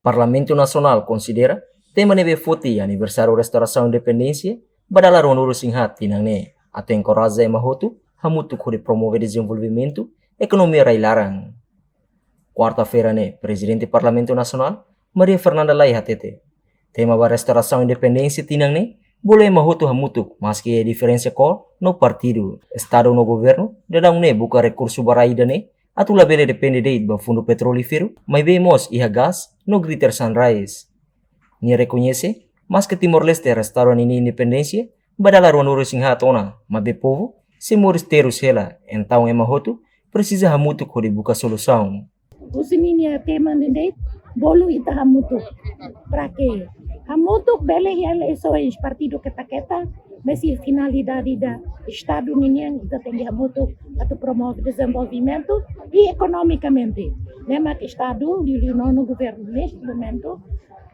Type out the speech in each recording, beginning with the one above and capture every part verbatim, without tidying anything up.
Parlamentu Nasionál konsidera tema ne'ebé foti aniversáriu restaurasaun independénsia ba dala ruanulu-resin-haat tinan ne'e atu enkoraja ema hotu hamutuk hodi promove dezenvolvimentu ekonomia rai-laran. Kuarta-feira ne'e, Prezidente Parlamentu Nasionál, Maria Fernanda Lay hatete, tema ba restaurasaun independénsia tinan ne'e bolu ema hotu hamutuk, maski iha diferensa kór no partidu. Estadu no governu daudaun ne'e buka rekursu ba rai ida-ne'e atu labele depende de'it ba fundu petrolíferu, maibé mós iha gás no Greater Sunrise. Nia rekoñese, maski Timor-Leste restaura ninia independénsia ba dala ruanulu-resin-haat ona, maibé povu sei moris terus hela, entaun ema hotu presiza hamutuk hodi buka solusaun. Husi ninia tema ne'e de'it, bolu ita hamutuk. Para quê? Hamutuk bele iha eleisoens partidu keta-keta, mas iha finalidade ida Estadu ninian, ita tenke hamutuk atu promove dezenvolvimentu i ekonomikamente. Ne'e mak Estadu, liuliu nonu governu neste momentu,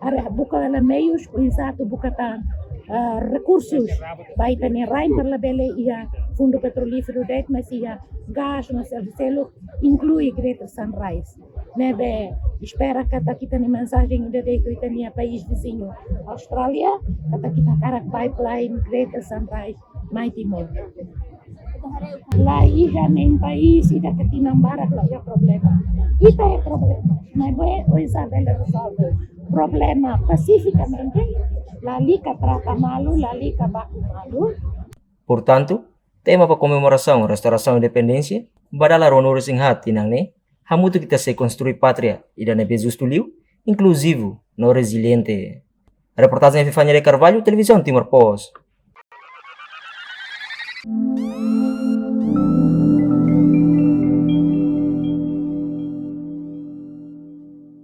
hakarak buka hela meius, oinsá atu buka tan, ah, rekursus ba ita-nia rain para labele iha fundu petrolíferu de'it, mas iha gás no selu-seluk, inklui Greater Sunrise. Ne'ebé espera katak ita-nia mensajen ida de'it ba ita-nia país viziñu Austrália, katak ita hakarak pipeline Greater Sunrise mai Timor. La iha nein país ida ke tinan barak la iha problema. Ita iha problema. Maibé oinsá bele rezolve problema pasifikamente, lalika trata malu, lalika baku malu. Portantu, tema ba komemorasaun restaurasaun independénsia ba dala ruanulu-resin-haat tinan ne'e, hamutuk ita sei konstrui pátria ida ne'ebé justu liu, inkluzivu no reziliente. Reportajen Epifania de Carvalho, Televizaun Timor Post.